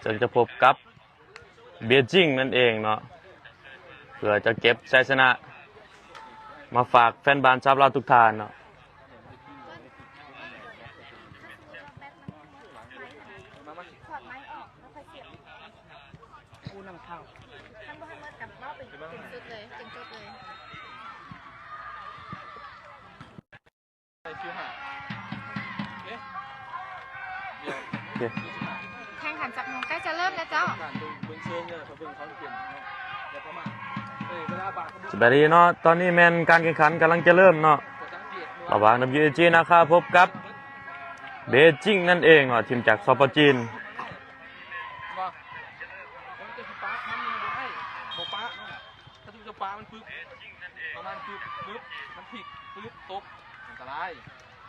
ເຊິ່ງຈະພົບກັບເບຈິງນັ້ນເອງເນາະ ເພື່ອຈະເກັບໄຊຊະນະມາຝາກແຟນບານຊາວລາວທຸກທ່ານເນາະ. ຖອດໄມ້ອອກ ແລ້ວຄ່ອຍສຽບ. ກູນຳເຂົ້າ ຄັນບໍ່ໃຫ້ໝົດກໍເວົ້າເປັນ ເປັນຊຸດເລີຍ ເປັນຈົບເລີຍ. ໂອເຄ ແຂ່ງຂັນຈັບນົງໃກ້ຈະເລີ່ມແລ້ວເຈົ້າ. ສະບາຍດີເນາະ ຕອນນີ້ແມ່ນການແຂ່ງຂັນກຳລັງຈະເລີ່ມເນາະ ລະຫວ່າງ WAG ນາຄາ ພົບກັບເບຈິງນັ້ນເອງເນາະ ທີມຈາກ ສປ ຈີນ. ບໍ່ ມັນຈະຊິປະ ມັນຍັງບໍ່ໄດ້ ບໍ່ປະເນາະ ຖ້າຈະປະມັນປຶບ ປະມານປຶບ ປຶບ ມັນພິກ ປຶບ ຕົກ ອັນຕະລາຍ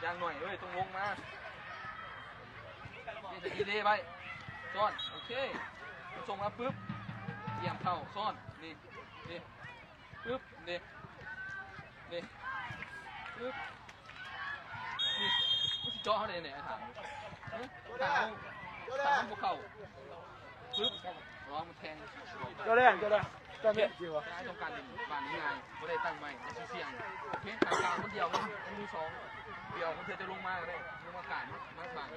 ຢ່າງໜ້ອຍເອີຍ ຕ້ອງລົງມາ ນີ້ ສະກີເດໄວ້ ຊ້ອນ ໂອເຄ ມັນສົ່ງມາປຶບ ຕຽມເຂົ້າ ຊ້ອນ ນີ້ ນີ້ ປຶບ ນີ້ ນີ້ ປຶບ ນີ້ ມັນຊິເຈາະເຮົາໄດ້ແນວໃດ ຖາມ ຖາມ ຖາມບໍ່ເຂົ້າ ປຶບ ລອງມັນແທງ 教练，教练，教练， ຕ້ອງການຫຼິ້ນບານງ່າຍ ບໍ່ໄດ້ຕັ້ງໄມ້ ມັນຊິສ່ຽງ ເພງຂາກາງຄົນດຽວ ມັນມີສອງດຽວ ມັນເທື່ອຈະລົງມາກໍໄດ້ ລົງມາກາງ ມາບານ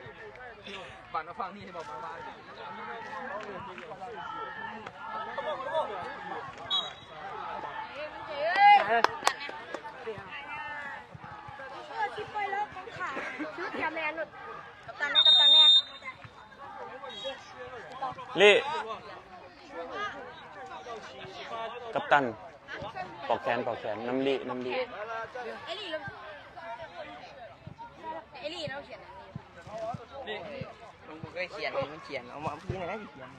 ບານມາຝັ່ງນີ້ໃຫ້ບອກມາບານ. ລີ້ ກັບຕັນ ປອກແຂນ ປອກແຂນ ນຳລີ້ ນຳລີ້. ເອລີ້ ເອລີ້ລາວຂຽນ ເອລີ້ ມັນບໍ່ເຄີຍຂຽນ ມັນຂຽນ ເອົາມາປີນີ້ໃຫ້ຂຽນ.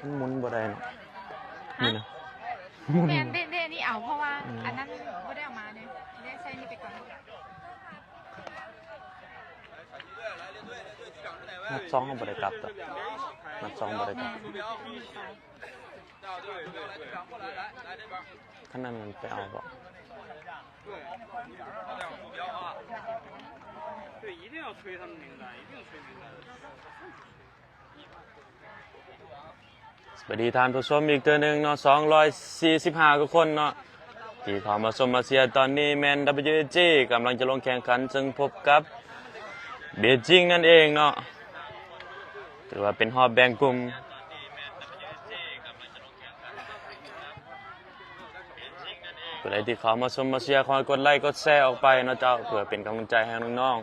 ມັນໝູນບໍ່ໄດ້ເນາະ ນີ້ນະ ແມ່ນເດ ເດ ນີ້ເອົາ ເພາະວ່າ ອືມ ອັນນັ້ນບໍ່ໄດ້ເອົາມາເດ ເດ ໃສ່ນີ້ໄປກ່ອນ. ນັດສອງເຮົາບໍ່ໄດ້ກັບເນາະ ນັດສອງບໍ່ໄດ້ກັບ ແມ່ນ ຄັນນັ້ນມັນໄປເອົາບໍ່? ສະບາຍດີທ່ານຜູ້ຊົມອີກເທື່ອໜຶ່ງເນາະ ສອງຮ້ອຍສີ່ສິບຫ້າກວ່າຄົນເນາະ ທີ່ເຂົ້າມາຊົມມາເຊຍ. ຕອນນີ້ແມ່ນ WAG ກຳລັງຈະລົງແຂ່ງຂັນ ເຊິ່ງພົບກັບເບຈິງນັ້ນເອງເນາະ ຖືວ່າເປັນຮອບແບ່ງກຸ່ມ. ຜູ້ໃດທີ່ເຂົ້າມາຊົມມາເຊຍ ຂໍໃຫ້ກົດໄລກົດແຊອອກໄປເນາະເຈົ້າ ເພື່ອເປັນກຳລັງໃຈໃຫ້ນ້ອງ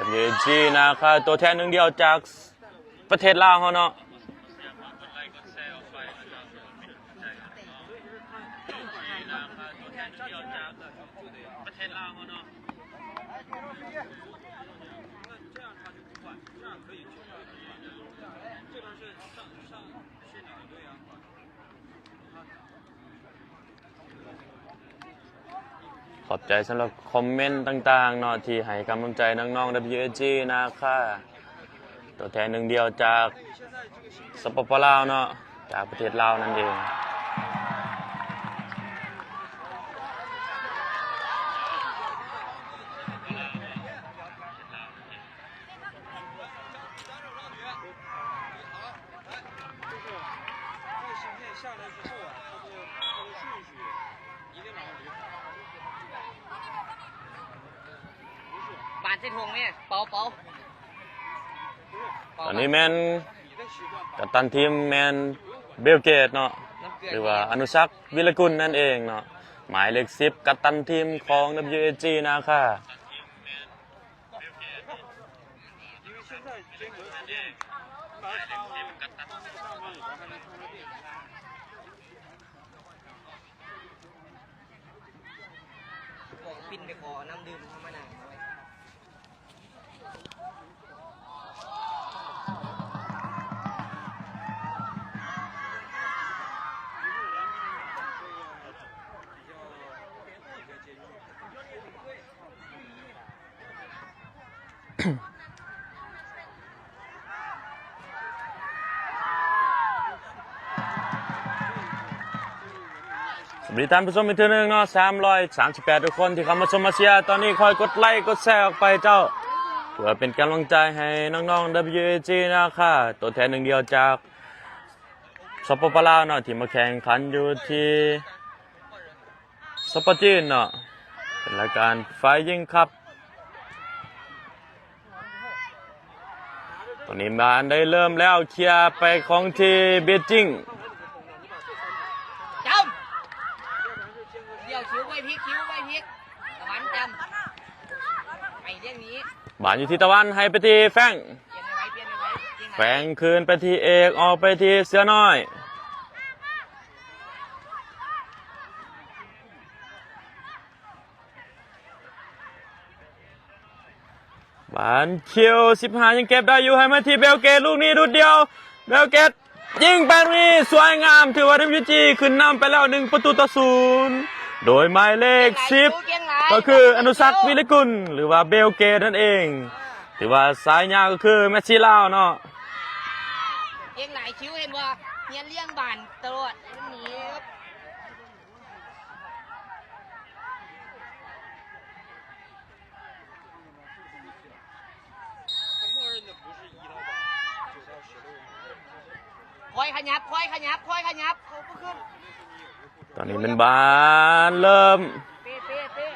ໆ WAG ນາຄາ ຕົວແທນໜຶ່ງດຽວຈາກ ປະເທດລາວເຮົາເນາະ. ຂອບໃຈສຳລັບຄອມເມັນຕ່າງໆເນາະ ທີ່ໃຫ້ກຳລັງໃຈນ້ອງໆ WAG ນາຄາ ຕົວແທນໜຶ່ງດຽວຈາກ ສປປ ລາວເນາະ ຈາກປະເທດລາວນັ້ນເອງ. ບານໃສ່ຖົງແມ່ ເປົາ ເປົາ ຕອນນີ້ແມ່ນກັບຕັນທີມແມ່ນເບວເກດເນາະ ຫຼືວ່າອະນຸສັກ ວິລະກຸນນັ້ນເອງເນາະ ໝາຍເລກສິບ ກັບຕັນທີມຂອງ WAG ນາຄາ. ປິ່ນໄປຂໍນ້ຳດື່ມເຮົາມານຳ. ສະບາຍດີທ່ານຜູ້ຊົມອີກເທື່ອໜຶ່ງເນາະ ສາມຮ້ອຍສາມສິບແປດທຸກຄົນທີ່ເຂົ້າມາຊົມມາເຊຍ. ຕອນນີ້ຄອຍກົດໄລກົດແຊອອກໄປເຈົ້າ ເພື່ອເປັນກຳລັງໃຈໃຫ້ນ້ອງໆ WAG ນາຄາ ຕົວແທນໜຶ່ງດຽວຈາກ ສປປ ລາວເນາະ ທີ່ມາແຂ່ງຂັນຢູ່ທີ່ ສປປ ຈີນເນາະ ເປັນລາຍການຝ່າຍຍິງຄັບ. ຕອນນີ້ບານໄດ້ເລີ່ມແລ້ວ ເຄຍໄປຂອງທີ່ເບຈິງ. ຈຳ ດຽວຄິວໄວ້ພິກ ຄິວໄວ້ພິກ ຕະວັນຈຳ ໄປເລື່ອງນີ້ ບານຢູ່ທີ່ຕະວັນ ໃຫ້ໄປທີ່ແຟງ ປ່ຽນໃຫ້ໄວ ປ່ຽນໃຫ້ໄວ ແຟງຄືນໄປທີ່ເອກ ອອກໄປທີ່ເສືອນ້ອຍ. ບານຄິວສິບຫ້າຍັງເກັບໄດ້ຢູ່ ໃຫ້ມາທີ່ເບວເກດ ລູກນີ້ດຸດດຽວ ເບວເກດຍິງໄປລູກນີ້ສວຍງາມ ຖືວ່າ WAG ຂຶ້ນນຳໄປແລ້ວ ໜຶ່ງປະຕູຕໍ່ສູນ ໂດຍໝາຍເລກສິບ ກໍຄື ອະນຸສັກ ວິລິກຸນ ຫຼືວ່າເບວເກດນັ້ນເອງ ຖືວ່າສາຍາກໍຄືແມັດຊີລາວເນາະ. ເກັ່ງຫຼາຍ ຄິວເຫັນບໍ່ ຮຽນລ້ຽງບານຕະຫຼອດ ຄ່ອຍຂະຫຍັບ ຄ່ອຍຂະຫຍັບ ຄ່ອຍຂະຫຍັບ ເຂົາບໍ່ຂຶ້ນ. ຕອນນີ້ແມ່ນບານເລີ່ມ ເປ້ ເປ້ ເປ້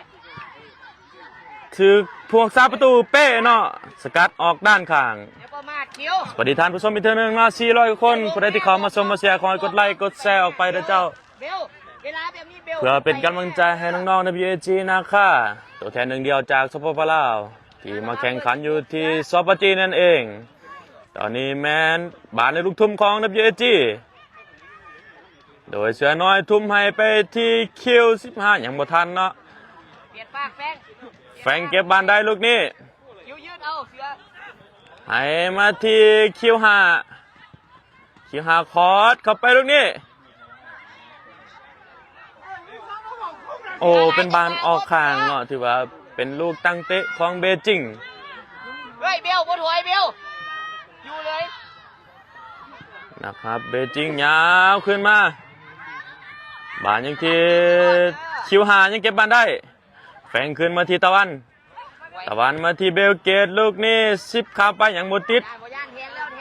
ຖືກພວງສາມປະຕູເປ້ເນາະ ສະກັດອອກດ້ານຂ້າງ. ຢ່າປະໝາດ ຄິວ. ສະບາຍດີທ່ານຜູ້ຊົມອີກເທື່ອໜຶ່ງເນາະ ສີ່ຮ້ອຍກວ່າຄົນ ຜູ້ໃດທີ່ເຂົ້າມາຊົມມາເຊຍ ຂໍໃຫ້ກົດໄລກົດແຊອອກໄປເດີເຈົ້າ. ເບວ ເວລາແບບນີ້ເບວ ເພື່ອເປັນກຳລັງໃຈໃຫ້ນ້ອງໆ WAG ນາຄາ ຕົວແທນໜຶ່ງດຽວຈາກ ສປປ ລາວ ທີ່ມາແຂ່ງຂັນຢູ່ທີ່ ສປ ຈີນນັ້ນເອງ. ຕອນນີ້ແມ່ນບານໃນລູກທຸ່ມຂອງ WAG ໂດຍເສືອນ້ອຍທຸ່ມໃຫ້ໄປທີ່ຄິວສິບຫ້າ ຍັງບໍ່ທັນເນາະ. ປ່ຽນປາກ ແຟງ ແຟງເກັບບານໄດ້ລູກນີ້ ຄິວຢືດເອົາເສືອ ໃຫ້ມາທີ່ຄິວຫ້າ ຄິວຫ້າຄອດເຂົ້າໄປລູກນີ້ ໂອ້ ເປັນບານອອກຂ້າງເນາະ ຖືວ່າເປັນລູກຕັ້ງເຕະຂອງເບຈິງ. ເຮີ້ຍ ເບວ ບໍ່ຖອຍ ເບວ ຢູ່ເລີຍ. ນະຄັບ ເບຈິງຍາວຂຶ້ນມາ ບານຍັງທີ່ຄິວຫ້າ ຍັງເກັບບານໄດ້ ແຟງຄືນມາທີ່ຕາວັນ ຕາວັນມາທີ່ເບວເກດ ລູກນີ້ສິບຂ້າມໄປ ຍັງບໍ່ຕິດ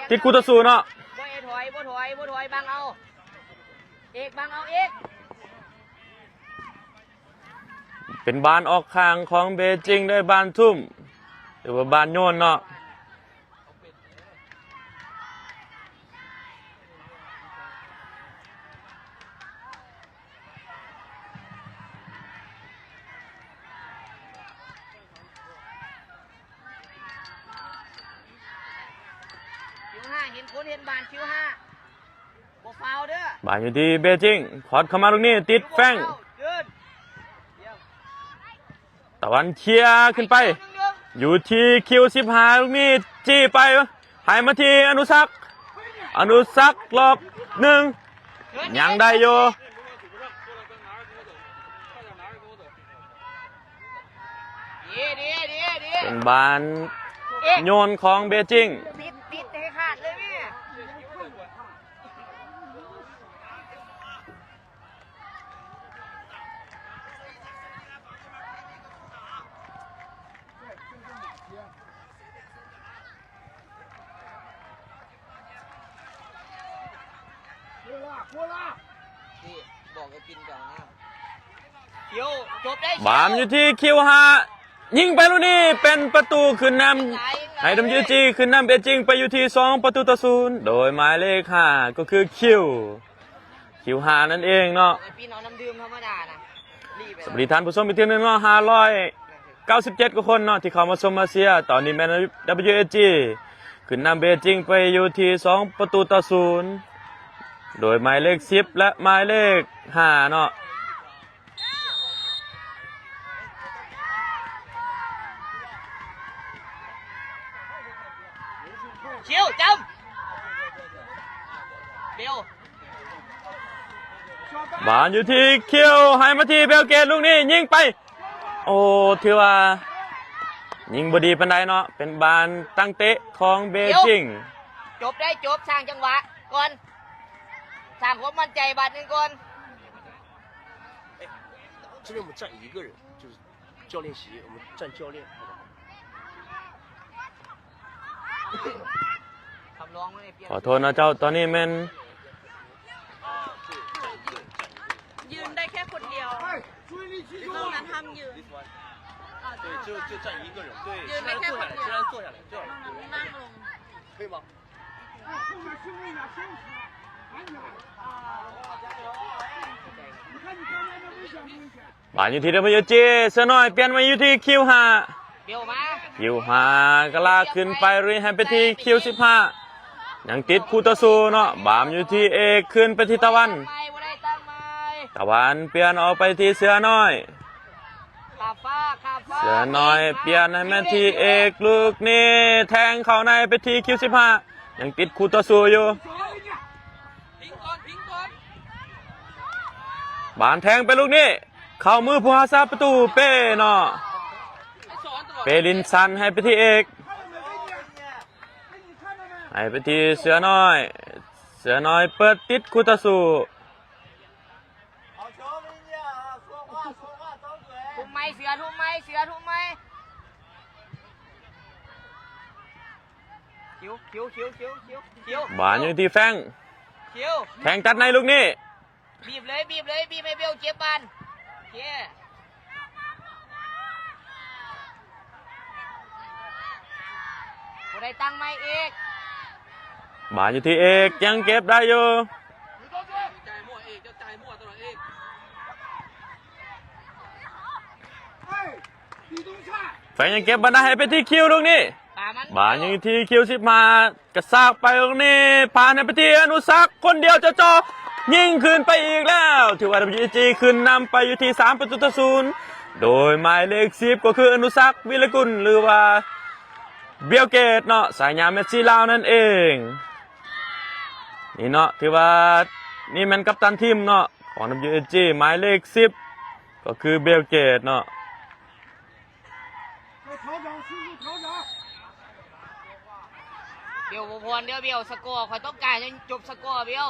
ຕິດຄູ່ຕໍ່ສູ້ເນາະ. ບໍ່ເອຖອຍ ບໍ່ຖອຍ ບໍ່ຖອຍ ບັງເອົາ ເອກ ບັງເອົາ ເອກ. ເປັນບານອອກຂ້າງຂອງເບຈິງ ໄດ້ບານທຸ່ມ ຫຼືວ່າບານໂຍນເນາະ. ຄິວຫ້າ ເຫັນຄົນເຫັນບານ ຄິວຫ້າ ບໍ່ຟາວເດີ. ບານຢູ່ທີ່ເບຈິງ ຄອດເຂົ້າມາລູກນີ້ ຕິດແຟງ ຕາວັນເຄຍຂຶ້ນໄປ ຢູ່ທີ່ຄິວສິບຫ້າ ລູກນີ້ ຈີ້ໄປ ໃຫ້ມາທີ່ອະນຸສັກ ອະນຸສັກ ລອກໜຶ່ງ ຍັງໄດ້ຢູ່. ເປັນບານໂຍນຂອງເບຈິງ. ບາມຢູ່ທີ່ຄິວຫ້າ ຍິງໄປລູກນີ້ ເປັນປະຕູຂຶ້ນນຳ ໃຫ້ WAG ຂຶ້ນນຳເບຈິງໄປຢູ່ທີ່ສອງປະຕູຕໍ່ສູນ ໂດຍໝາຍເລກຫ້າ ກໍຄືຄິວ ຄິວຫ້ານັ້ນເອງເນາະ. ສະບາຍດີທ່ານຜູ້ຊົມອີກເທື່ອໜຶ່ງເນາະ ຫ້າຮ້ອຍເກົ້າສິບເຈັດກວ່າຄົນເນາະ ທີ່ເຂົ້າມາຊົມມາເຊຍ. ຕອນນີ້ແມ່ນ WAG ຂຶ້ນນຳເບຈິງໄປຢູ່ທີ່ສອງປະຕູຕໍ່ສູນ ໂດຍໝາຍເລກສິບ ແລະ ໝາຍເລກຫ້າເນາະ. ຄິວ ຈ້ຳ ເບວ ບານຢູ່ທີ່ຄິວ ໃຫ້ມາທີ່ເບວເກດ ລູກນີ້ຍິງໄປ ໂອ້ ຖືວ່າຍິງບໍ່ດີປານໃດເນາະ ເປັນບານຕັ້ງເຕະຂອງເບຈິງ. ຈົບໄດ້ຈົບ ສ້າງຈັງຫວະກ່ອນ ສ້າງຄວາມໝັ້ນໃຈບາດໜຶ່ງກ່ອນ. 这边我们站一个人，就是教练席，我们站教练。 ສຳລອງໄວ້ ຂໍໂທດເນາະເຈົ້າ ຕອນນີ້ແມ່ນ ยืนได้แค่คนเดียว นอกนั้นห้ามยืน 对，就就站一个人，对，ยืนได้แค่คนเดียว 虽然坐下来，虽然坐下来，坐下来，นอกนั้นนั่งลง 可以吗？ ບານຢູ່ທີ່ WG ເສືອນ້ອຍປ່ຽນມາຢູ່ທີ່ຄິວຫ້າ ເບວມາ ຄິວຫ້າກະລາກຂຶ້ນໄປ ຣີໃຫ້ໄປທີ່ຄິວສິບຫ້າ ຍັງຕິດຄູ່ຕໍ່ສູ້ເນາະ ບານຢູ່ທີ່ເອກ ຄືນໄປທີ່ຕາວັນ ໄປ ບໍ່ໄດ້ຕັ້ງໃໝ່ ຕາວັນປ່ຽນອອກໄປທີ່ເສືອນ້ອຍ ຂ້າມຟ້າ ຂ້າມຟ້າ ເສືອນ້ອຍປ່ຽນໃຫ້ມາທີ່ເອກ ລູກນີ້ແທງເຂົ້າໃນໄປທີ່ຄິວສິບຫ້າ ຍັງຕິດຄູ່ຕໍ່ສູ້ຢູ່ ບານແທງໄປລູກນີ້ ເຂົ້າມືຜູ້ຮັກສາປະຕູ ເປເນາະ ເປລິນສັນໃຫ້ໄປທີ່ເອກ ໃຫ້ໄປທີ່ເສືອນ້ອຍ ເສືອນ້ອຍເປີດຕິດຄູ່ຕໍ່ສູ້ ທຸ່ມໃໝ່ເສືອ ທຸ່ມໃໝ່ເສືອ ທຸ່ມໃໝ່ ຄິວ ຄິວ ຄິວ ຄິວ ຄິວ ບານຢູ່ທີ່ແຟງ ຄິວ ແທງຕັດໃນລູກນີ້ ບີບເລີຍ ບີບເລີຍ ບີບໃຫ້ເບວເກັບບານ ໂອເຄ ບໍ່ໄດ້ຕັ້ງໃໝ່ເອກ ບານຢູ່ທີ່ເອກ ຍັງເກັບໄດ້ຢູ່ ແຟງຍັງເກັບບານໄດ້ ໃຫ້ໄປທີ່ຄິວລູກນີ້ ບານຍັງຢູ່ທີ່ຄິວສິບຫ້າ ກະຊາກໄປລູກນີ້ ຜ່ານໃຫ້ໄປທີ່ອະນຸສັກ ຄົນດຽວເຈາະໆ ຍິງຄືນໄປອີກແລ້ວ ຖືວ່າ WG ຂຶ້ນນຳໄປຢູ່ທີ່ສາມປະຕູຕໍ່ສູນ ໂດຍໝາຍເລກສິບ ກໍຄືອະນຸສັກ ວິລະກຸນ ຫຼືວ່າ ເບວເກດເນາະ ສາຍາແມັດຊີລາວນັ້ນເອງ ນີ້ເນາະ ຖືວ່ານີ້ແມ່ນກັບຕັນທີມເນາະ ຂອງ WG ໝາຍເລກສິບ ກໍຄືເບວເກດເນາະ. ເບວບໍ່ຜ່ອນເດີ້ ເບວ ສະກໍ ຂ້ອຍຕ້ອງການໃຫ້ຈົບສະກໍ ເບວ.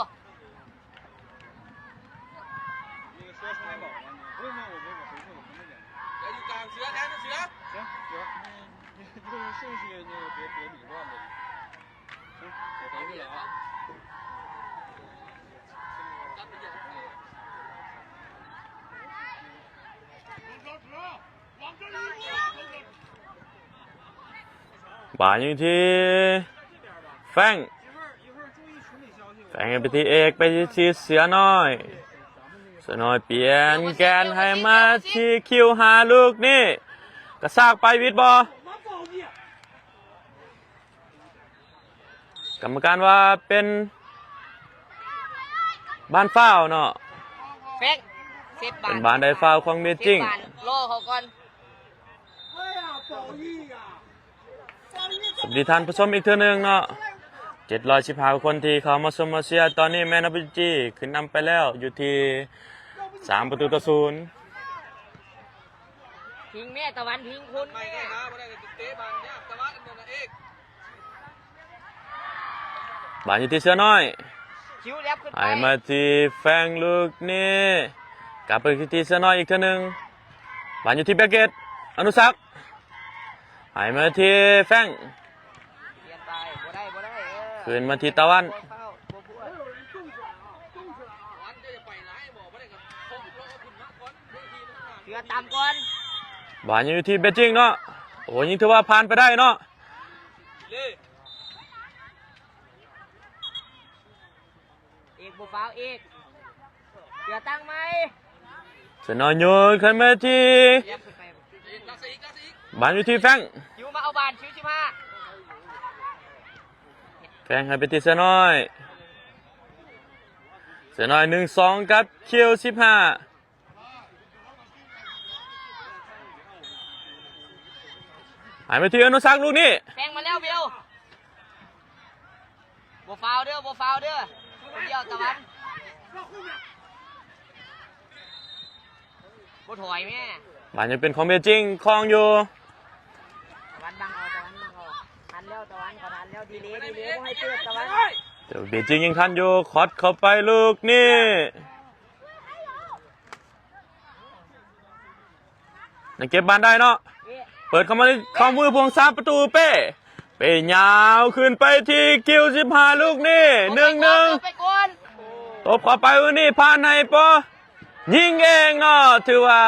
ບານຢູ່ທີ່ແຟງ ແຟງໃຫ້ໄປທີ່ເອກ ໄປທີ່ເສືອນ້ອຍ ເສືອນ້ອຍປ່ຽນແກນໃຫ້ມາທີ່ຄິວຫ້າ ລູກນີ້ ກະຊາກໄປ ວິດບໍ່? ກຳມະການວ່າເປັນບານຟາວເນາະ ເຊບບານ ເປັນບານໄດ້ຟາວຂອງເບຈິງ ເຊບບານ ລໍເຂົາກ່ອນ. ສະຫວັດດີທ່ານຜູ້ຊົມອີກເທື່ອໜຶ່ງເນາະ ເຈັດຮ້ອຍສິບຫ້າຄົນທີ່ເຂົ້າມາຊົມມາເຊຍ ຕອນນີ້ແມ່ນ WG ຂຶ້ນນຳໄປແລ້ວຢູ່ທີ່ສາມປະຕູຕໍ່ສູນ. ພິງແມ່ຕາວັນ ພິງຄົນແມ່. ບານຢູ່ທີ່ເສືອນ້ອຍ ໃຫ້ມາທີ່ແຟງ ລູກນີ້ ກັບໄປທີ່ເສືອນ້ອຍອີກເທື່ອໜຶ່ງ ບານຢູ່ທີ່ແບັກເກດ ອະນຸສັກ ໃຫ້ມາທີ່ແຟງ ບໍ່ໄດ້ ບໍ່ໄດ້ ເອີ ຄືນມາທີ່ຕາວັນ ເສືອຕາມກ່ອນ ບານຢູ່ທີ່ເບຈິງເນາະ ໂອ້ ຍິງຖືວ່າຜ່ານໄປໄດ້ເນາະ. ເອກບໍ່ຟາວເອກ ເສືອຕັ້ງໃໝ່ ເສືອນ້ອຍໂຍນຂຶ້ນມາທີ່ ບານຢູ່ທີ່ແຟງ ຄິວມາເອົາບານ ຄິວສິບຫ້າ. ແຝງໃຫ້ໄປທີ່ເສືອນ້ອຍ ເສືອນ້ອຍ ໜຶ່ງສອງ ກັບຄິວສິບຫ້າ ໃຫ້ມາທີ່ອະນຸສັກລູກນີ້ ແຝງມາແລ້ວ ບິວ ບໍ່ຟາວເດີ ບໍ່ຟາວເດີ ຄົນດຽວຕາວັນ ບໍ່ຖອຍແມ່ ບານຍັງເປັນຂອງເບຈິງ ຄອງຢູ່ ຕາວັນບັງເອົາ ຕາວັນບັງເອົາ ທັນແລ້ວ ຕາວັນກໍທັນແລ້ວ ດີເລ ດີເລ ບໍ່ໃຫ້ເປີດ ຕາວັນ ເຈົ້າເບຈິງຍັງທັນຢູ່ ຄອດເຂົ້າໄປລູກນີ້ ຍັງເກັບບານໄດ້ເນາະ ເປີດເຂົ້າມາ ເຂົ້າມືພວງສາມ ປະຕູເປ້ ເປ້ຍາວຂຶ້ນໄປທີ່ຄິວສິບຫ້າ ລູກນີ້ ໜຶ່ງໜຶ່ງ ໄປກ່ອນ ຕົບເຂົ້າໄປ ລູກນີ້ຜ່ານໃຫ້ປໍ ຍິງເອງເນາະ ຖືວ່າ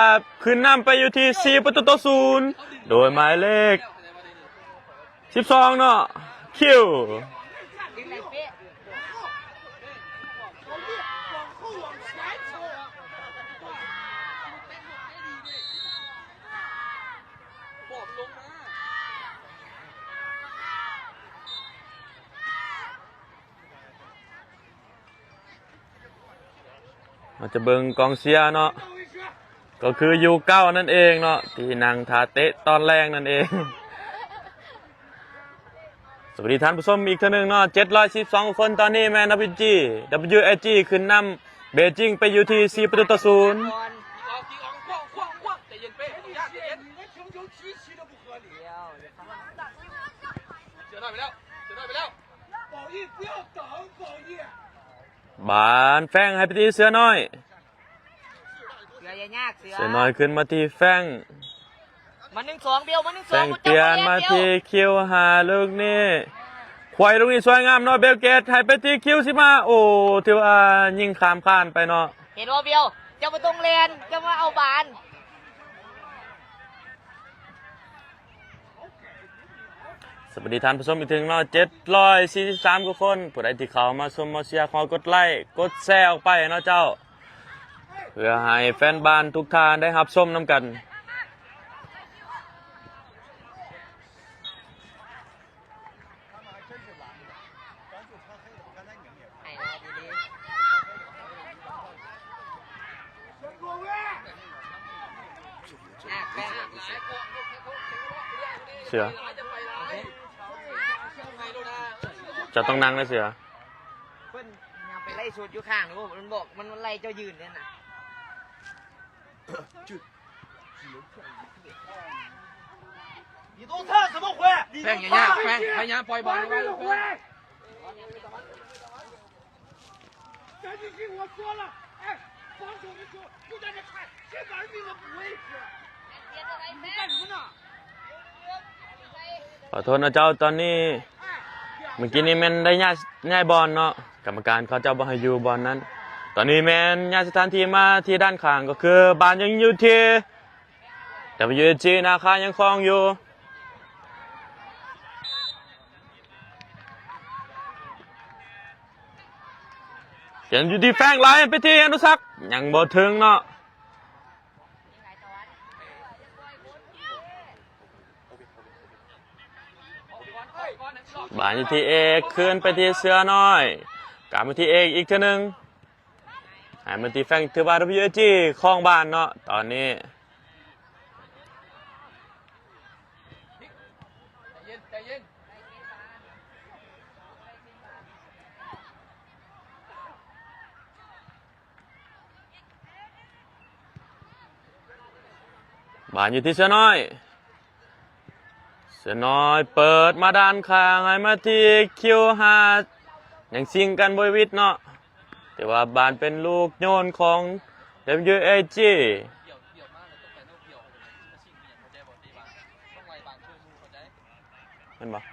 ຂຶ້ນນຳໄປຢູ່ທີ່ສີ່ປະຕູຕໍ່ສູນ ໂດຍໝາຍເລກສິບສອງເນາະ ຄິວ ເຮົາຈະເບິ່ງກອງເຊຍເນາະ ກໍຄືຢູ່ເກົ້ານັ້ນເອງເນາະ ທີ່ນັ່ງຖ້າເຕະຕອນແລງນັ້ນເອງ. ສະຫວັດດີທ່ານຜູ້ຊົມອີກເທື່ອໜຶ່ງເນາະ ເຈັດຮ້ອຍສີ່ສິບສອງຄົນ ຕອນນີ້ແມ່ນ WG WAG ຂຶ້ນນຳເບຈິງໄປຢູ່ທີ່ສີ່ປະຕູຕໍ່ສູນ. ບານແຝງໃຫ້ໄປທີ່ເສືອນ້ອຍ ເສືອຢ່າຍາກ ເສືອ ເສືອນ້ອຍຂຶ້ນມາທີ່ແຟງ ມາໜຶ່ງສອງ ເບວ ມາໜຶ່ງສອງ ແຟງປ່ຽນມາທີ່ຄິວຫ້າ ລູກນີ້ ຄວາຍລູກນີ້ສວຍງາມເນາະ ເບວເກດ ໃຫ້ໄປທີ່ຄິວສິບຫ້າ ໂອ້ ຖືວ່າຍິງຂ້າມຄານໄປເນາະ ເຫັນບໍ່ ເບວ ເຈົ້າບໍ່ຕ້ອງແລ່ນ ເຈົ້າມາເອົາບານ. ສະຫວັດດີທ່ານຜູ້ຊົມອີກເທື່ອໜຶ່ງເນາະ ເຈັດຮ້ອຍສີ່ສິບສາມກວ່າຄົນ ຜູ້ໃດທີ່ເຂົ້າມາຊົມມາເຊຍ ຂໍກົດໄລ້ກົດແຊອອກໄປເນາະເຈົ້າ ເພື່ອໃຫ້ແຟນບານທຸກທ່ານໄດ້ຮັບຊົມນຳກັນ. ເສືອ ເຈົ້າຕ້ອງນັ່ງເດີເສືອ ເພິ່ນຍັງໄປໄລ່ຊຸດຢູ່ຂ້າງນີ້ ມັນບອກ ມັນໄລ່ເຈົ້າຢືນເດ້ນະ. ແຟງຢ່າຍາກ ແຟງ ພະຍາຍາມປ່ອຍບອນໄວ້ ແຟງ ຂໍໂທດນະເຈົ້າ ຕອນນີ້ ເມື່ອກີ້ນີ້ແມ່ນໄດ້ຍ້າຍ ຍ້າຍບ່ອນເນາະ ກຳມະການເຂົາເຈົ້າບໍ່ໃຫ້ຢູ່ບ່ອນນັ້ນ ຕອນນີ້ແມ່ນຍ້າຍສະຖານທີ່ມາທີ່ດ້ານຂ້າງ ກໍຄືບານຍັງຢູ່ທີ່ WAG ນາຄາຍັງຄອງຢູ່ ຍັງຢູ່ທີ່ແຟງ ໄລ່ໄປທີ່ອະນຸສັກ ຍັງບໍ່ເຖິງເນາະ. ບານຢູ່ທີ່ເອກ ຄືນໄປທີ່ເສືອນ້ອຍ ກັບມາທີ່ເອກອີກເທື່ອໜຶ່ງ ໃຫ້ມາທີ່ແຟງ ຖືວ່າ WAG ຄອງບານເນາະ ຕອນນີ້. ບານຢູ່ທີ່ເສືອນ້ອຍ ເສືອນ້ອຍເປີດມາດ້ານຂ້າງ ໃຫ້ມາທີ່ຄິວຫ້າ ຍັງຊິງກັນບໍ່ຫວິດເນາະ ແຕ່ວ່າບານເປັນລູກໂຍນຂອງ WAG ແມ່ນບໍ່?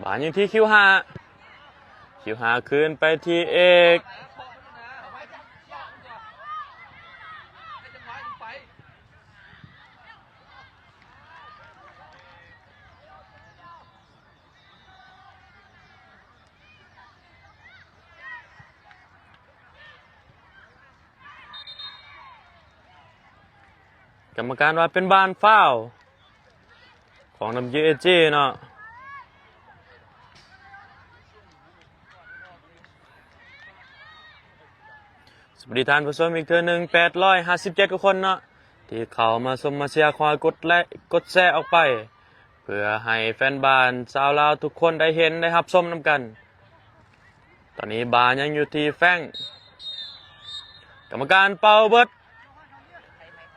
ບານຍັງທີ່ຄິວຫ້າ ຄິວຫ້າຄືນໄປທີ່ເອກ ໃຫ້ຈັງຫວະນີ້ໄປ ກຳມະການວ່າເປັນບານຟາວຂອງ WAG ເນາະ. ສະບາຍດີທ່ານຜູ້ຊົມອີກເທື່ອໜຶ່ງ ແປດຮ້ອຍຫ້າສິບເຈັດກວ່າຄົນເນາະ ທີ່ເຂົ້າມາຊົມມາເຊຍ. ຂໍໃຫ້ກົດໄລກ໌ ກົດແຊອອກໄປ ເພື່ອໃຫ້ແຟນບານຊາວລາວທຸກຄົນໄດ້ເຫັນໄດ້ຮັບຊົມນຳກັນ. ຕອນນີ້ບານຍັງຢູ່ທີ່ແຟງ ກຳມະການເປົ່າເບິດ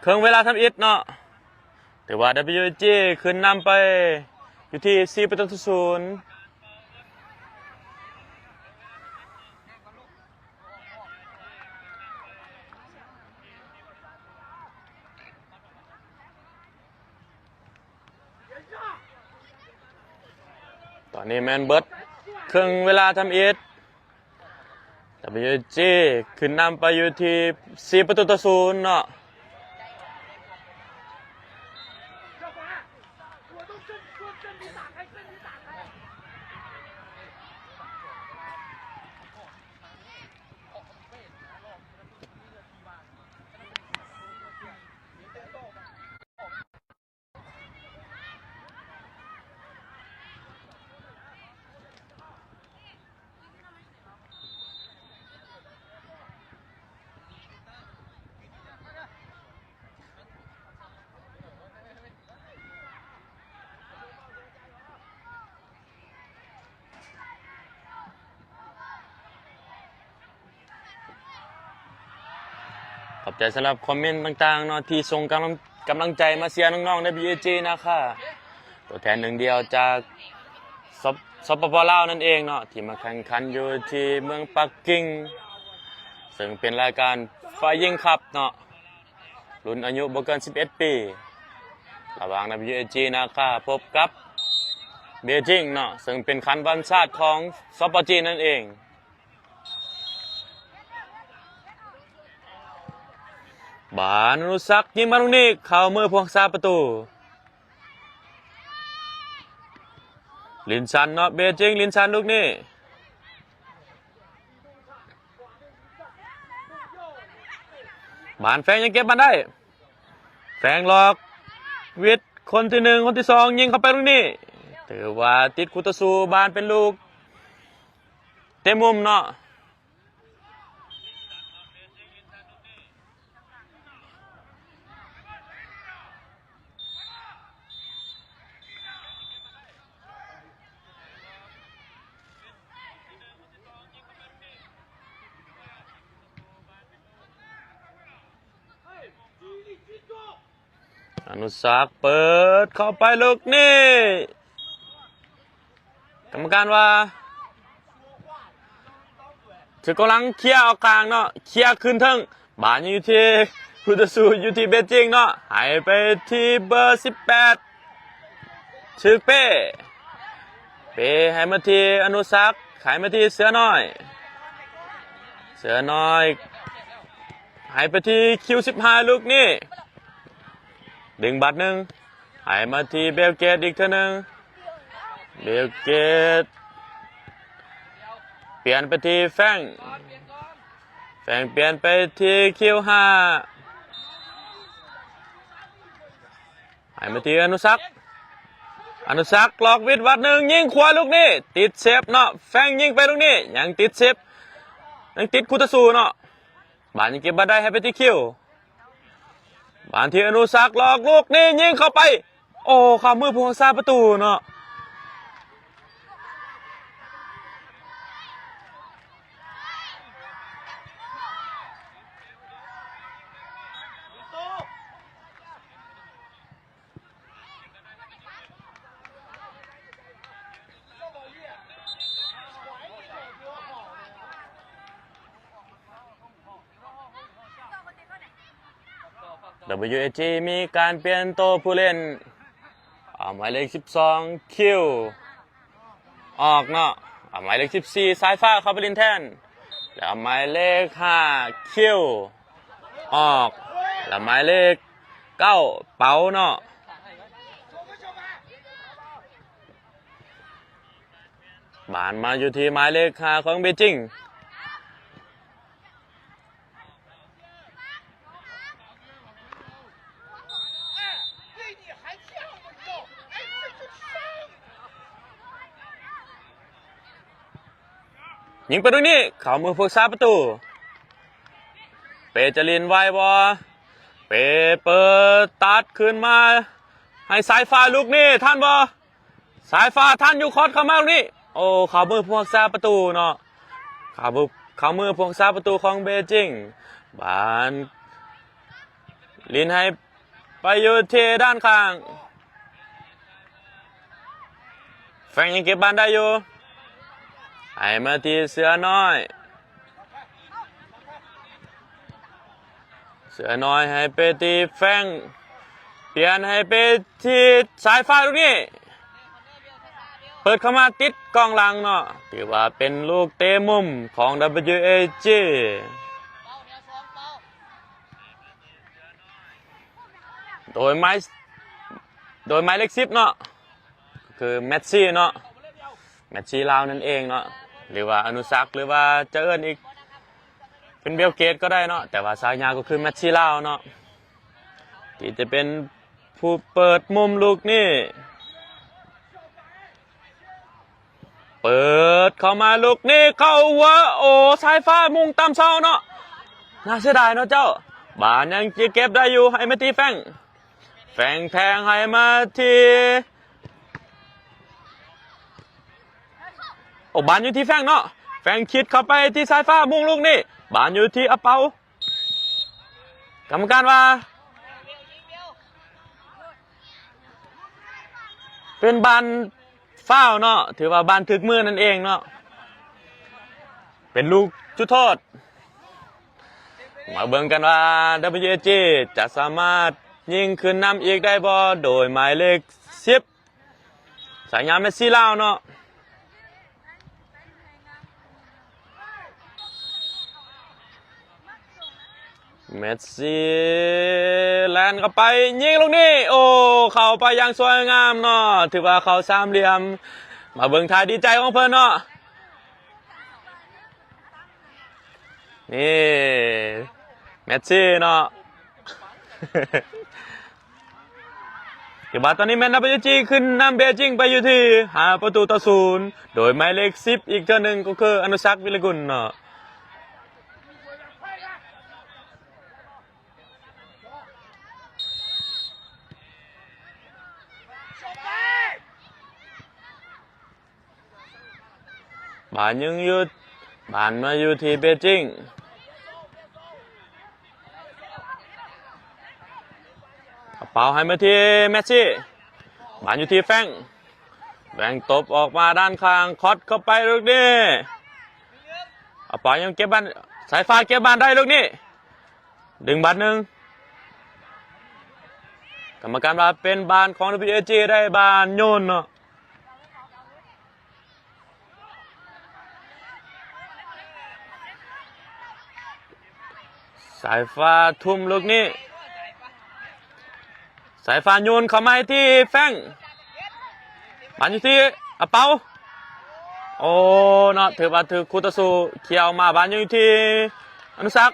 ເຄິ່ງເວລາທຳອິດເນາະ ຖືວ່າ WAG ຂຶ້ນນຳໄປຢູ່ທີ່ສີ່ປະຕູຕໍ່ສູນ. ຕອນນີ້ແມ່ນເບິດເຄິ່ງເວລາທຳອິດ WAG ຂຶ້ນນຳໄປຢູ່ທີ່ສີ່ປະຕູຕໍ່ສູນເນາະ. ຂອບໃຈສຳລັບຄອມເມັນຕ່າງໆເນາະ ທີ່ສົ່ງກຳລັງ ກຳລັງໃຈມາເຊຍນ້ອງໆ ໃນ WAG ນາຄາ ຕົວແທນໜຶ່ງດຽວຈາກ ສປປ ລາວນັ້ນເອງເນາະ ທີ່ມາແຂ່ງຂັນຢູ່ທີ່ເມືອງປັກກິ່ງ ເຊິ່ງເປັນລາຍການຝ່າຍຍິງຄັບເນາະ ລຸ້ນອາຍຸບໍ່ເກີນສິບເອັດປີ ລະຫວ່າງ WAG ນາຄາ ພົບກັບ ເບຈິງເນາະ ເຊິ່ງເປັນຂັນວັນຊາດຂອງ ສປ ຈີນນັ້ນເອງ. ບານ ອະນຸສັກ ຍິງມາລູກນີ້ ເຂົ້າມືຜູ້ຮັກສາປະຕູ ລິນຊັນເນາະ ເບຈິງ ລິນຊັນລູກນີ້ ບານແຟງຍັງເກັບບານໄດ້ ແຟງຫຼອກ ວິດ ຄົນທີໜຶ່ງ ຄົນທີສອງ ຍິງເຂົ້າໄປລູກນີ້ ຖືວ່າຕິດຄູ່ຕໍ່ສູ້ ບານເປັນລູກເຕະມຸມເນາະ. ອະນຸສັກເປີດເຂົ້າໄປລູກນີ້ ກຳມະການວ່າ ຄືກຳລັງເຄຍອອກກາງເນາະ ເຄຍຂຶ້ນເທິງ ບານຢູ່ທີ່ຜູ້ຕໍ່ສູ້ ຢູ່ທີ່ເບຈິງເນາະ ໃຫ້ໄປທີ່ເບີສິບແປດ ຖືກເປ້ ເປ້ໃຫ້ມາທີ່ອະນຸສັກ ໃຫ້ມາທີ່ເສືອນ້ອຍ ເສືອນ້ອຍ ໃຫ້ໄປທີ່ຄິວສິບຫ້າ ລູກນີ້ ດຶງບາດໜຶ່ງ ໃຫ້ມາທີ່ເບວເກດອີກເທື່ອໜຶ່ງ ເບວເກດ ປ່ຽນໄປທີ່ແຟງ ແຟງປ່ຽນໄປທີ່ຄິວຫ້າ ໃຫ້ມາທີ່ອະນຸສັກ ອະນຸສັກຫຼອກວິດບາດໜຶ່ງ ຍິງຂວາລູກນີ້ ຕິດເຊບເນາະ ແຟງຍິງໄປລູກນີ້ ຍັງຕິດເຊບ ຍັງຕິດຄູ່ຕໍ່ສູ້ເນາະ ບານຍັງເກັບບານໄດ້ ໃຫ້ໄປທີ່ຄິວ ບານທີ່ອະນຸສັກຫຼອກລູກນີ້ ຍິງເຂົ້າໄປ ໂອ້ ເຂົ້າມືຜູ້ຮັກສາປະຕູເນາະ. ดับเบิลยูเอจี มีการเปลี่ยนตัวผู้เล่น เอาหมายเลขสิบสอง คิว ออกเนาะ เอาหมายเลขสิบสี่ สายฟ้า เข้าไปเล่นแทน แล้วหมายเลขห้า คิว ออก แล้วหมายเลขเก้า เปาเนาะ บาลมาอยู่ที่หมายเลขห้า ของเบจิง. ຍິງໄປລູກນີ້ ເຂົ້າມືຜູ້ຮັກສາປະຕູ. ເປຈະຫຼິ້ນໄວບໍ່? ເປເປີດຕັດຄືນມາໃຫ້ສາຍຟ້າລູກນີ້ ທັນບໍ່? ສາຍຟ້າທັນຢູ່ ຄອດເຂົ້າມາລູກນີ້. ໂອ້ ເຂົ້າມືຜູ້ຮັກສາປະຕູເນາະ. ເຂົ້າມື ເຂົ້າມືຜູ້ຮັກສາປະຕູຂອງເບຈິງ. ບານຫຼິ້ນໃຫ້ໄປຢູ່ທີ່ດ້ານຂ້າງ. ແຟງຍັງເກັບບານໄດ້ຢູ່. ໃຫ້ມາທີ່ເສືອນ້ອຍ. ເສືອນ້ອຍໃຫ້ໄປທີ່ແຟງ. ປ່ຽນໃຫ້ໄປທີ່ສາຍຟ້າລູກນີ້. ເປີດເຂົ້າມາຕິດກອງຫຼັງເນາະ. ຖືວ່າເປັນລູກເຕະມຸມຂອງ WAG. ໂດຍໝາຍ ໂດຍໝາຍເລກສິບເນາະ ກໍຄືແມັດຊີເນາະ ແມັດຊີລາວນັ້ນເອງເນາະ ຫຼືວ່າອະນຸສັກ ຫຼືວ່າຈະເອີ້ນອີກເປັນເບວເກດກໍໄດ້ເນາະ ແຕ່ວ່າສາຍາກໍຄືແມັດຊີລາວເນາະ ທີ່ຈະເປັນຜູ້ເປີດມຸມລູກນີ້. ເປີດເຂົ້າມາລູກນີ້ເຂົ້າຫົວ. ໂອ້ ສາຍຟ້າມຸງຕຳເສົາເນາະ. ໜ້າເສຍດາຍເນາະເຈົ້າ. ບານຍັງຈະເກັບໄດ້ຢູ່ ໃຫ້ມາທີ່ແຟງ. ແຟງແທງໃຫ້ມາທີ່ ໂອ້ ບານຢູ່ທີ່ແຟງເນາະ. ແຟງຄິດເຂົ້າໄປທີ່ສາຍຟ້າ ມຸງລູກນີ້. ບານຢູ່ທີ່ອາເປົາ. ກຳມະການວ່າ ເປັນບານຟາວເນາະ ຖືວ່າບານຖືກມືນັ້ນເອງເນາະ ເປັນລູກຈຸດໂທດ. ມາເບິ່ງກັນວ່າ WAG ຈະສາມາດຍິງຂຶ້ນນຳອີກໄດ້ບໍ່ ໂດຍໝາຍເລກສິບ ສາຍາແມັດຊີລາວເນາະ. ແມັດຊີແລ່ນເຂົ້າໄປ ຍິງລູກນີ້ ໂອ້ ເຂົ້າໄປຢ່າງສວຍງາມເນາະ ຖືວ່າເຂົ້າສາມຫຼ່ຽມ. ມາເບິ່ງທ່າດີໃຈຂອງເພິ່ນເນາະ ນີ້ ແມັດຊີເນາະ. ຖືວ່າຕອນນີ້ແມ່ນ WAG ຂຶ້ນນຳເບຈິງໄປຢູ່ທີ່ຫ້າປະຕູຕໍ່ສູນ ໂດຍໝາຍເລກສິບອີກເທື່ອໜຶ່ງກໍຄືອະນຸສັກ ວິລະກຸນເນາະ. ບານຍັງຢູ່ ບານມາຢູ່ທີ່ເບຈິງ ເອົາເປົ່າໃຫ້ມາທີ່ແມັດຊີ ບານຢູ່ທີ່ແຟງ ແຟງຕົບອອກມາດ້ານຂ້າງ ຄອດເຂົ້າໄປລູກນີ້ ເອົາເປົ່າຍັງເກັບບານ ສາຍຟ້າເກັບບານໄດ້ລູກນີ້ ດຶງບາດໜຶ່ງ ກຳມະການວ່າເປັນບານຂອງ WAG ໄດ້ບານໂຍນເນາະ. ສາຍຟ້າທຸ່ມລູກນີ້ ສາຍຟ້າໂຍນເຂົ້າມາໃຫ້ທີ່ແຟງ ບານຢູ່ທີ່ອາເປົາ ໂອ້ເນາະ ຖືວ່າຖືກຄູ່ຕໍ່ສູ້ເຄ່ຍອອກມາ ບານຢູ່ທີ່ອະນຸສັກ.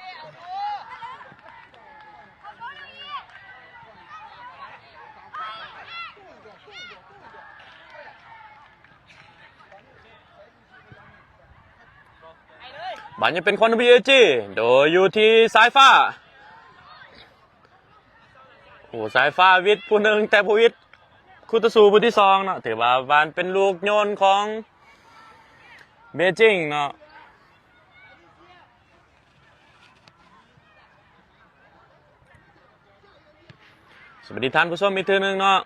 ບານຍັງເປັນຂອງ WAG ໂດຍຢູ່ທີ່ສາຍຟ້າ ໂອ້ ສາຍຟ້າວິດຜູ້ໜຶ່ງ ແຕ່ບໍ່ວິດຄູ່ຕໍ່ສູ້ຜູ້ທີສອງເນາະ ຖືວ່າບານເປັນລູກໂຍນຂອງເບຈິງເນາະ. ສະຫວັດດີທ່ານຜູ້ຊົມອີກເທື່ອໜຶ່ງເນາະ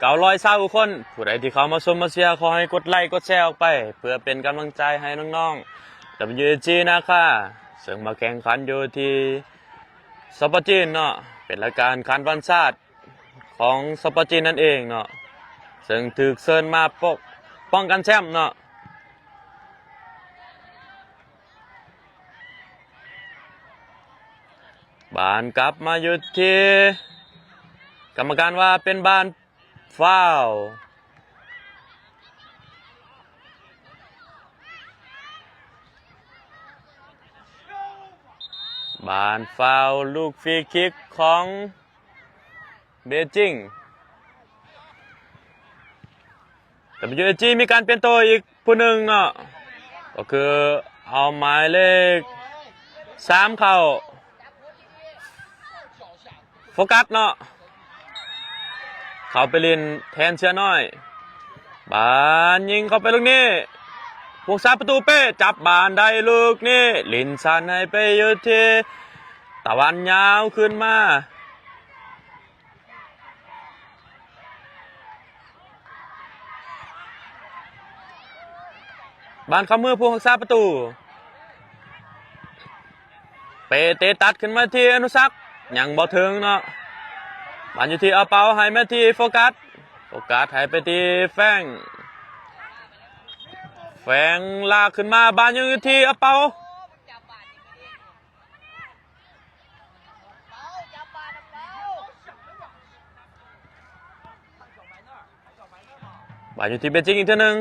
ເກົ້າຮ້ອຍຊາວກວ່າຄົນ ຜູ້ໃດທີ່ເຂົ້າມາຊົມມາເຊຍ ຂໍໃຫ້ກົດໄລກົດແຊອອກໄປ ເພື່ອເປັນກຳລັງໃຈໃຫ້ນ້ອງໆ WAG ນາຄາ ເຊິ່ງມາແຂ່ງຂັນຢູ່ທີ່ສະປະຈີນເນາະ ເປັນລາຍການຂັນວັນຊາດຂອງສະປະຈີນນັ້ນເອງເນາະ ເຊິ່ງຖືກເຊີນມາປ້ອງ ປ້ອງກັນແຊ້ມເນາະ. ບານກັບມາຢູ່ທີ່ ກຳມະການວ່າເປັນບານຟາວ ບານຟາວ ລູກຟຣີຄິກຂອງເບຈິງ. WAG ມີການປ່ຽນໂຕອີກຜູ້ໜຶ່ງເນາະ ກໍຄື ເອົາໝາຍເລກສາມເຂົ້າ ໂຟກັສເນາະ ເຂົ້າໄປຫຼິ້ນແທນເສືອນ້ອຍ. ບານຍິງເຂົ້າໄປລູກນີ້ ຜູ້ຮັກສາປະຕູເປ້ ຈັບບານໄດ້ລູກນີ້ ຫຼິ້ນສັ້ນໃຫ້ໄປຢູ່ທີ່ຕາວັນ ຍາວຂຶ້ນມາ. ບານເຂົ້າມືຜູ້ຮັກສາປະຕູ ເປ້ເຕະຕັດຂຶ້ນມາທີ່ອະນຸສັກ ຍັງບໍ່ເຖິງເນາະ. ບານຢູ່ທີ່ອາເປົາ ໃຫ້ມາທີ່ໂຟກັສ ໂຟກັສໃຫ້ໄປທີ່ແຟງ ແຟງລາກຂຶ້ນມາ ບານຍັງຢູ່ທີ່ອາເປົາ. ບານຢູ່ທີ່ເບຈິງອີກເທື່ອໜຶ່ງ.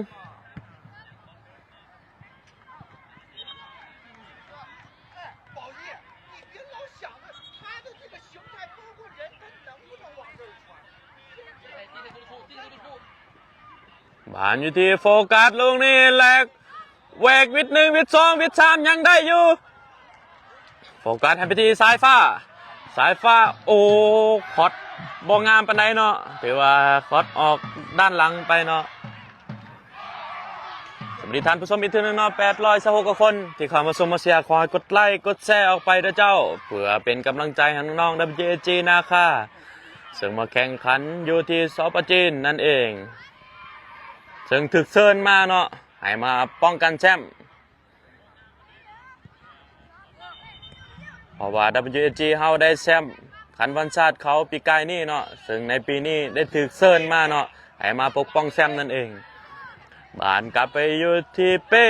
ບານຢູ່ທີ່ໂຟກັສ ລູກນີ້ແຫຼກ ແຫວກວິດໜຶ່ງ ວິດສອງ ວິດສາມ ຍັງໄດ້ຢູ່. ໂຟກັສໃຫ້ໄປທີ່ສາຍຟ້າ ສາຍຟ້າ ໂອ້ ຄອດບໍ່ງາມປານໃດເນາະ ຖືວ່າຄອດອອກດ້ານຫຼັງໄປເນາະ. ສະຫວັດດີທ່ານຜູ້ຊົມອີກເທື່ອໜຶ່ງເນາະ ແປດຮ້ອຍຊາວຫົກກວ່າຄົນທີ່ເຂົ້າມາຊົມມາເຊຍ. ຂໍໃຫ້ກົດໄລກົດແຊອອກໄປເດີເຈົ້າ ເພື່ອເປັນກຳລັງໃຈໃຫ້ນ້ອງໆ WAG ນາຄາ ເຊິ່ງມາແຂ່ງຂັນຢູ່ທີ່ ສປ ຈີນ ນັ້ນເອງ ເຊິ່ງຖືກເຊີນມາເນາະ ໃຫ້ມາປ້ອງກັນແຊ້ມ ເພາະວ່າ WAG ເຮົາໄດ້ແຊ້ມຂັນວັນຊາດເຂົາປີກາຍນີ້ເນາະ ເຊິ່ງໃນປີນີ້ໄດ້ຖືກເຊີນມາເນາະ ໃຫ້ມາປົກປ້ອງແຊ້ມນັ້ນເອງ. ບານກັບໄປຢູ່ທີ່ເປ້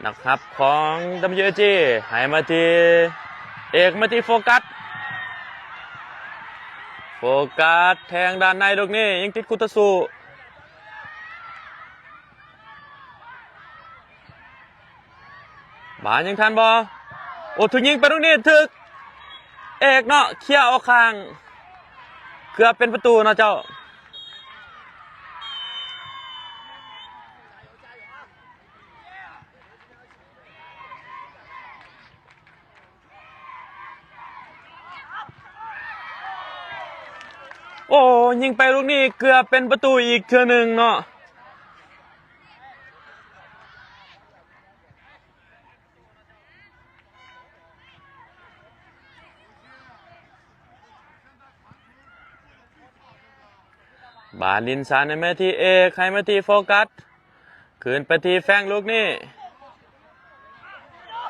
ນັກຮັບຂອງ WAG ໃຫ້ມາທີ່ເອກ ມາທີ່ໂຟກັສ ໂຟກັສແທງດ້ານໃນ ລູກນີ້ຍັງຕິດຄູ່ຕໍ່ສູ້. ບານຍັງທັນບໍ່? ໂອ້ ຖືກຍິງໄປລູກນີ້ ຖືກເອກເນາະ ເຄຍອອກຂ້າງ ເກືອບເປັນປະຕູເນາະເຈົ້າ. ໂອ້ ຍິງໄປລູກນີ້ ເກືອບເປັນປະຕູອີກເທື່ອໜຶ່ງເນາະ. ບານຫຼິ້ນສານໃຫ້ມາທີ່ເອກ ໃຫ້ມາທີ່ໂຟກັສ ຄືນໄປທີ່ແຟງລູກນີ້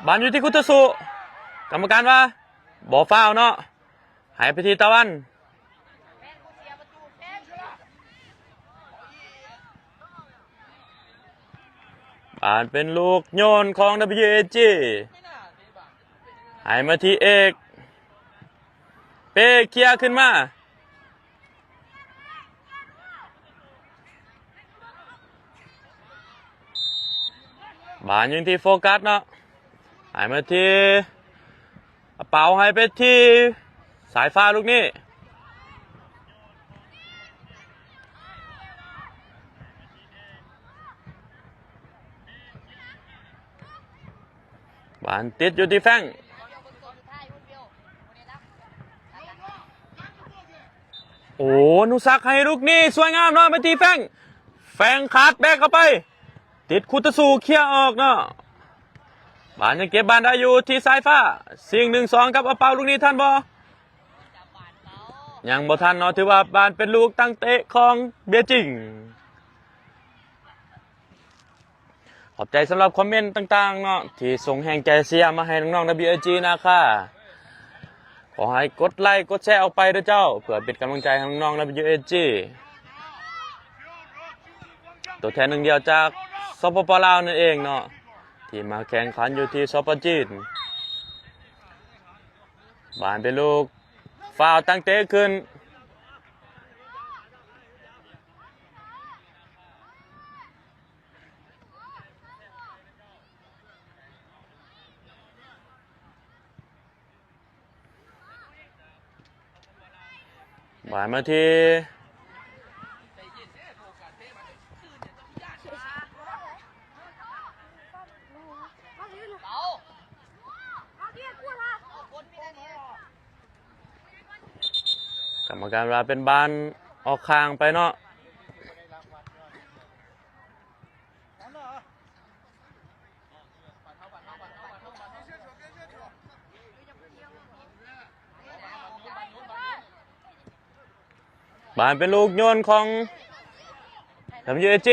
ບານຢູ່ທີ່ຄູ່ຕໍ່ສູ້ ກຳມະການວ່າບໍ່ຟາວເນາະ ໃຫ້ໄປທີ່ຕາວັນ. ບານເປັນລູກໂຍນຂອງ WAG ໃຫ້ມາທີ່ເອກ ເປ້ເຄຍຂຶ້ນມາ ບານຢູ່ທີ່ໂຟກັສເນາະ ໃຫ້ມາທີ່ ເອົາເປົາໃຫ້ໄປທີ່ສາຍຟ້າລູກນີ້ ບານຕິດຢູ່ທີ່ແຟງ ໂອ້ ອະນຸສັກໃຫ້ລູກນີ້ ສວຍງາມເນາະ ໄປທີ່ແຟງ ແຟງຄາດແບັກເຂົ້າໄປ ຕິດຄູ່ຕໍ່ສູ້ ເຄຍອອກເນາະ. ບານຍັງເກັບບານໄດ້ຢູ່ທີ່ສາຍຟ້າ ຊິງ ໜຶ່ງສອງ ກັບເອົາເປົາ ລູກນີ້ທັນບໍ່? ຍັງບໍ່ທັນເນາະ ຖືວ່າບານເປັນລູກຕັ້ງເຕະຂອງເບຈິງ. ຂອບໃຈສຳລັບຄອມເມັນຕ່າງໆເນາະ ທີ່ສົ່ງແຮງໃຈເຊຍມາໃຫ້ນ້ອງໆ WAG ນາຄາ. ຂໍໃຫ້ກົດໄລກົດແຊອອກໄປເດີເຈົ້າ ເພື່ອເປັນກຳລັງໃຈໃຫ້ນ້ອງໆ WAG ຕົວແທນໜຶ່ງດຽວຈາກ ສປປ ລາວ ນັ້ນເອງເນາະ ທີ່ມາແຂ່ງຂັນຢູ່ທີ່ ສປ ຈີນ. ບານເປັນລູກຟາວຕັ້ງເຕະຂຶ້ນ. ບານມາທີ່ ກຳມະການວ່າເປັນບານອອກຂ້າງໄປເນາະ. ບານເປັນລູກໂຍນຂອງ WAG.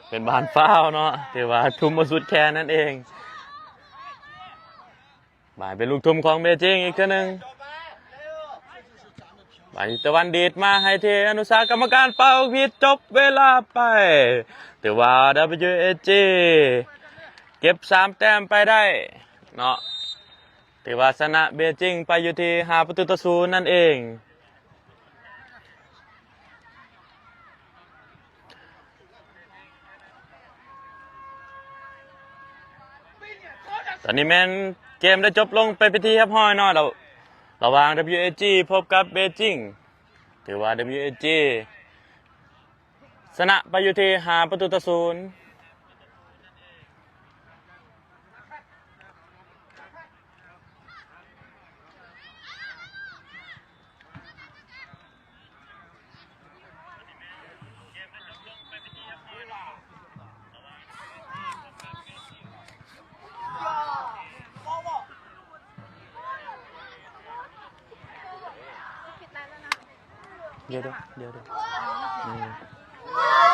ເປັນບານຟາວເນາະ ຖືວ່າທຸ່ມບໍ່ສຸດແຂນນັ້ນເອງ. ບານເປັນລູກທຸ່ມຂອງເບຈິງອີກເທື່ອໜຶ່ງ. ບານຕາວັນດີດມາໃຫ້ທີ່ອະນຸສາ ກຳມະການເປົ່າຜິດ ຈົບເວລາໄປ. ຖືວ່າ WAG ເກັບສາມແຕ້ມໄປໄດ້ເນາະ. ຖືວ່າຊະນະເບຈິງໄປຢູ່ທີ່ຫ້າປະຕູຕໍ່ສູນນັ້ນເອງ. ຕອນນີ້ແມ່ນເກມໄດ້ຈົບລົງໄປເປັນທີ່ຮຽບຮ້ອຍເນາະ ລະ ລະຫວ່າງ WAG ພົບກັບເບຈິງ. ຖືວ່າ WAG ຊະນະໄປຢູ່ທີ່ຫ້າປະຕູຕໍ່ສູນ. ດຽວໆ ດຽວໆ ອືມ ໂອ້